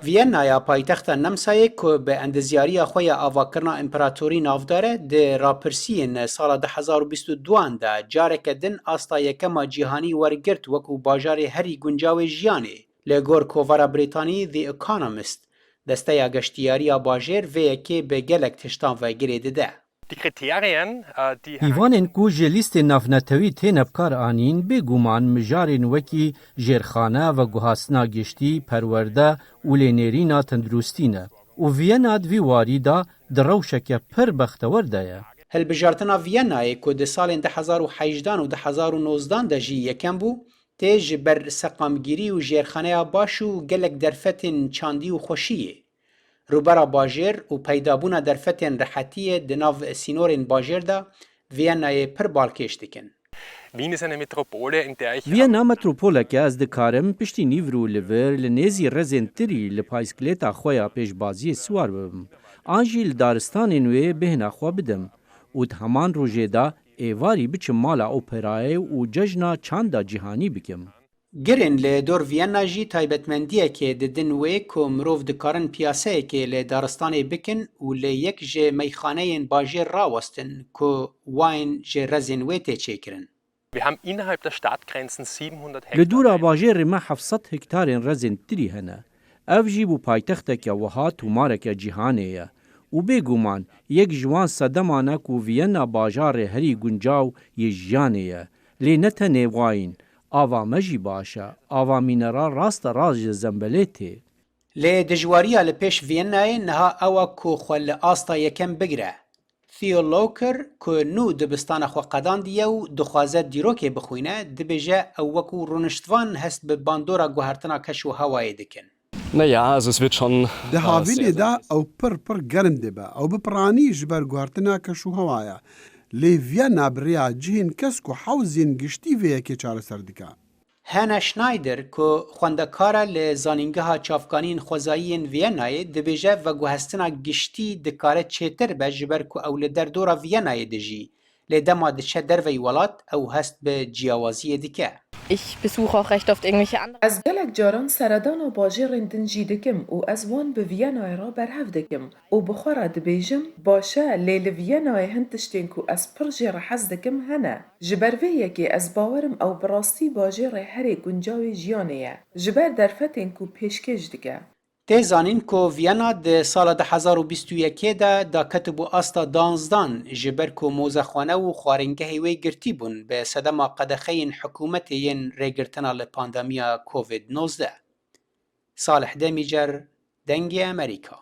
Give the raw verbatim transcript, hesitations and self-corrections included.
Viyennaya paytexta Nemsayê ku bi endezyariya xwe ya avakirina împeratorî navdar e, di rapirsiyên sala du hezar û bîst û duan de careke din asta yekema cîhanî wergirt wekû bajarê herî guncaw ê jiyanê. Li gor kovara Brîtanî The Economist, desteya geştiyariya bajêr vê yekê bi gelek tiştan ve girê dide. Die Kriterien, äh, die Hîvanên ku ji lîstên navnetewî têne bikaranîn, bêguman mijarên wekî jêrxane, veguhastina giştî, perwerde û lênêrîna tenduristî ne. Û Viyena di vî warî de di rewşeke pir bextewer de ye. Hilbijartina Viyenayê ku di salên du hezar û hejdan û du hezar û nozdan de jî yekem bû, tê ji ber seqamgirî û jêrxaneya baş û gelek derfetên çandî û xweşiyê. Rûbera bajêr û peydabûna derfetên rehetiyê di nav sînorên bajêr de Viyenayê pir balkêş dikin. Wien ist eine Metropole, in der ich Viyena metropoleke ez dikarim piştî nîvro li vir li nêzî rezên tirî li paysklêta xwe ya pêşbaziyê siwar bibim. An jî li daristanên wê bêhna xwe bidim û di heman rojê de êvarî biçim mala operayê û cejna çanda cîhanî bikim. Girên li dor Viyena jî taybetmendiyekê didin wê ku mirov dikarin piyaseyekê li daristanê bikin û li yek ji meyxaneyên bajêr rawestin ku wayên ji rezên wê tê çêkirin. Wir haben innerhalb der Stadtgrenzen siebenhundert Li Hektar. dûra bajêrê me heft sed hektarên rezên tirî hene. Ev jî bû paytexteke wiha tomareke cîhanê ye. Û bêguman yek ji wan sedeman e ku Viyena bajarê herî guncaw yê jiyanê ye. Lê ne tenê wayîn, ava me jî baş e. Ava mînera raste rast ji zembelê tê. Lê dijwariya li pêş Viyenayê niha ew e ku xwe li asta yekem bigire. Theo Loker ku nû dibistana xwe qedandiye û dixwaze dîrokê bixwîne, dibêje ew wekû rûniştvan hest bi bandora guhertina keş û hewayê dikin. Naja, also es wird schon. Di havînê de ew pir pir germ dibe. Ew bi piranî ji ber guhertina keş û hewa ye. Lê Viyena bi rêya cihên kesk û hewzên giştî vê yekê çareser dike. Hannah Schneider ku xwendekar e li Zanîngeha Çavkaniyên Xwezayî yên Viyenayê, dibêje veguhestina giştî dikare çêtir be ji ber ku ew li derdora Viyenayê dijî, lê dema diçe derveyî welat ew hest bi ciyawaziyê dike. Ich besuche auch recht oft irgendwelche anderen. Ez gelek caran seredana bajêrên din jî dikim û ez wan bi Viyenayê re berhev dikim û bi xwe re dibêjim, baş e, lê li Viyenayê hin tiştên ku ez pir jê re hez dikim hene. Ji ber vê yekê ez bawer im ew bi rastî bajêrê herê guncaw ê jiyanê ye, ji ber derfetên ku pêşkêş dike. Tê zanîn ku Viyena di sala du hezar û bîst û yekê de daketibû asta danzdan, ji ber ku mozexane û xwaringehê wê girtî bûn bi sedema qedexeyên hikûmetê yên rêgirtina li pandemiya Covid nozdeh. Salih Demîcer, Dengê Amerîka.